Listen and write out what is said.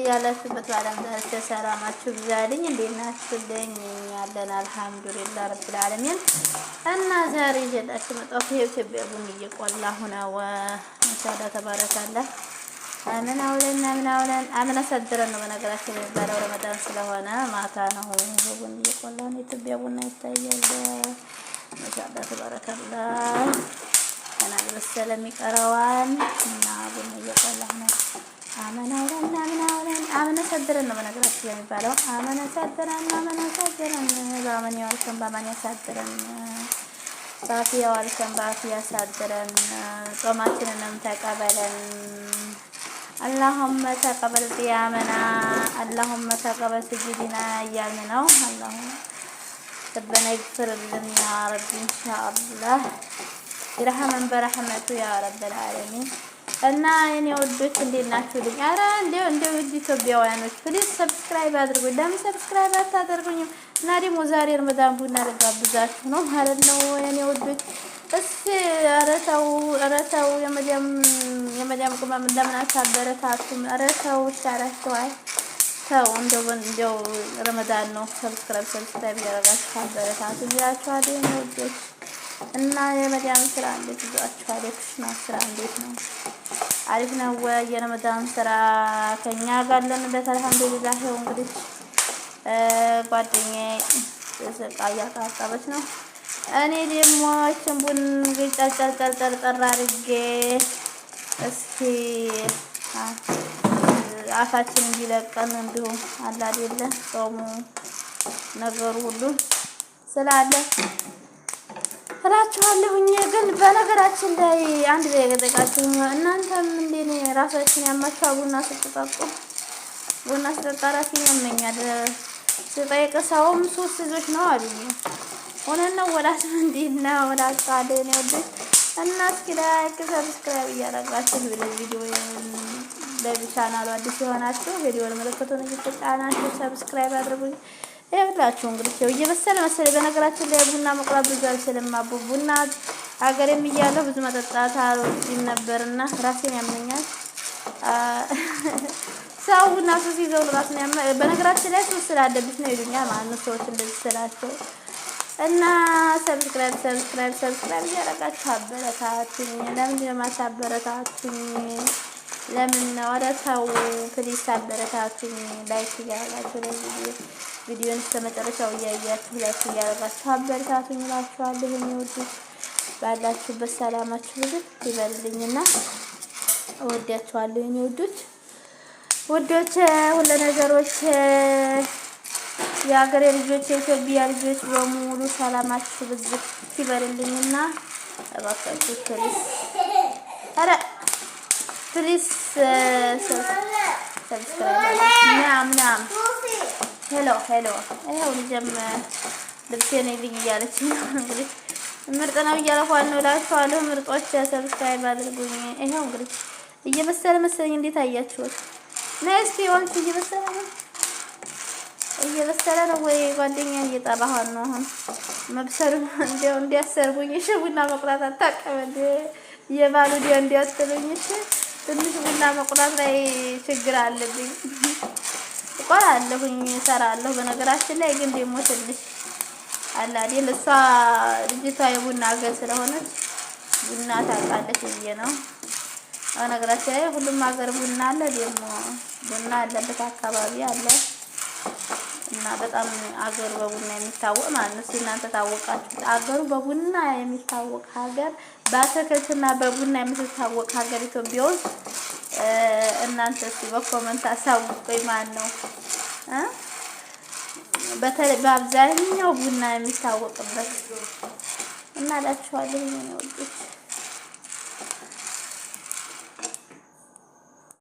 በያላችሁበት በዓለም ዳርቻ ሰላማችሁ ይብዛልኝ። እንዴት ናችሁልኝ? እኛ አለን አልሐምዱሊላህ ረብል ዓለሚን። እና ዛሬ ይዤላችሁ መጣሁ የኢትዮጵያ ቡን እየቆላሁ ነው። ማሻአላህ ተባረካላህ። አምን አውለን አምን አውለን አምን አሳድረን ነው በነገራችን የሚባለው ረመዳን ስለሆነ ማታ ነው። ቡን እየቆላ ነው። የኢትዮጵያ ቡና ይታያል። ማሻአላህ ተባረካላህ። ገና አልበሰለም ይቀረዋል እና ቡና እየቆላሁ ነው። አመን አውለን አምን አውለን አምን አሳድረን ነው በነገራችን የሚባለው። አመን አሳድረን አመን አሳድረን በአመን ያዋልከን በአመን ያሳድረን፣ በአፊያ ያዋልከን በአፊያ ያሳድረን፣ ጾማችንንም ተቀበለን። አላሁመ ተቀበል ቅያመና አላሁመ ተቀበል ስጁዲና እያልን ነው። አላሁመ ረበና ይግፍርልን ያ ረቢ ኢንሻአላህ ይርሐመን በረሕመቱ ያ ረበል ዓለሚን። እና የኔ ውዶች እንዴት ናችሁልኝ? አረ እንደው እንደው ውድ ኢትዮጵያውያኖች please subscribe አድርጉኝ። ለምን subscribe አታደርጉኝም? እና ደግሞ ዛሬ ረመዳን ቡና ልጋብዛችሁ ነው ማለት ነው የኔ ውዶች። እስኪ ኧረ ተው ኧረ ተው የመዲያም ቅመም ለምን አታበረታቱም? ኧረ ተው ይሻላችኋል። ተው እንደው እንደው ረመዳን ነው። subscribe subscribe እያደረጋችሁ አበረታቱ ይላችኋል የኔ ውዶች። እና የመዲያም ስራ እንዴት ይዟችኋል? የኩሽና ስራ እንዴት ነው? አሪፍ ነው ወይ? የረመዳን ስራ ከኛ ጋር አለንበት አልሐምዱሊላህ። ይኸው እንግዲህ ጓደኛዬ እቃ እያጣጠበች ነው። እኔ ደግሞ ይችን ቡን ጨርጨርጨርጨር አድርጌ እስኪ አፋችን እንዲለቀን እንዲሁ አለ አይደለ ጾሙ ነገሩ ሁሉ ስላለ እላችኋለሁኝ። ግን በነገራችን ላይ አንድ ላይ የጠየቃችሁ እናንተም እንዴ ራሳችን ያማችኋል? ቡና ስትጠጡ ቡና ስጠጣ ራሴን ያመኛል። ስጠይቅ ሰውም ሶስት ልጆች ነው አሉኝ። እውነት ነው ወላስ እንዴት ነው እላችኋለሁ የኔ ውዶች። እና እስኪ like subscribe እያደረጋችሁ ቪዲዮ ለዚህ ቻናሉ አዲስ የሆናችሁ ቪዲዮ ምልክቱን እየተጫናችሁ subscribe አድርጉኝ። ይኸውላችሁ እንግዲህ ይኸው እየበሰለ መሰለኝ። በነገራችን ላይ ቡና መቁላት ብዙ አልችልም። አቦ ቡና ሀገሬም እያለሁ ብዙ መጠጣት አልወድም ነበርና ራሴን ያመኛል። ሰው ቡና ሱስ ይዘው ራሱን ያመ በነገራችን ላይ ሱስ ስላለብሽ ነው ይሉኛል ማለት ነው ሰዎች እንደዚህ ስላቸው እና subscribe subscribe subscribe እያደረጋችሁ አበረታቱኝ። ለምንድን ነው የማታበረታቱኝ? ለምን ነው? ኧረ ተው please አበረታቱኝ። like እያደረጋችሁ ለዚህ ቪዲዮን እስከ መጨረሻው እያያችሁ like እያደረጋችሁ አበረታቱኝ እላችኋለሁ። የሚወዱት ባላችሁበት ሰላማችሁ ብዝት ይበልልኝና እወዳችኋለሁ። የሚወዱት ውዶች ሁለ ነገሮች የሀገሬ ልጆች የኢትዮጵያ ልጆች በሙሉ ሰላማችሁ ብዝት ይበልልኝና እባካችሁ please ኧረ please subscribe ናም ናም hello hello። ይኸው ልጄም ልብሴን እይልኝ እያለች ነው እንግዲህ ምርጥ ነው እያልኳት ነው እላችኋለሁ። ምርጦች subscribe አድርጉኝ። ይኸው እንግዲህ እየበሰለ መሰለኝ። እንዴት አያችሁት? ነይ እስኪ ወንስ እየበሰለ ነው እየበሰለ ነው ወይ? ጓደኛ እየጠራኋት ነው አሁን መብሰሉ እንዲያው እንዲያሰርቡኝ። እሺ ቡና መቁላት አታውቅም እንዴ? የባሉ ዲያ እንዲያትሉኝ። እሺ ትንሽ ቡና መቁላት ላይ ችግር አለብኝ። እቆላለሁኝ እሰራለሁ። በነገራችን ላይ ግን ደግሞ ትንሽ አለ አይደል እሷ ልጅቷ የቡና አገር ስለሆነች ቡና ታውቃለች ብዬ ነው። በነገራችን ላይ ሁሉም ሀገር ቡና አለ፣ ደግሞ ቡና ያለበት አካባቢ አለ እና በጣም አገሩ በቡና የሚታወቅ ማለት ነው። እስኪ እናንተ ታወቃችሁ? አገሩ በቡና የሚታወቅ ሀገር፣ በአትክልትና በቡና የምትታወቅ ሀገር ኢትዮጵያ ውስጥ እናንተ እስኪ በ comment አሳውቁኝ። ማን ነው በተለይ በአብዛኛው ቡና የሚታወቅበት እና እላችኋለሁ የኔ ውዶች።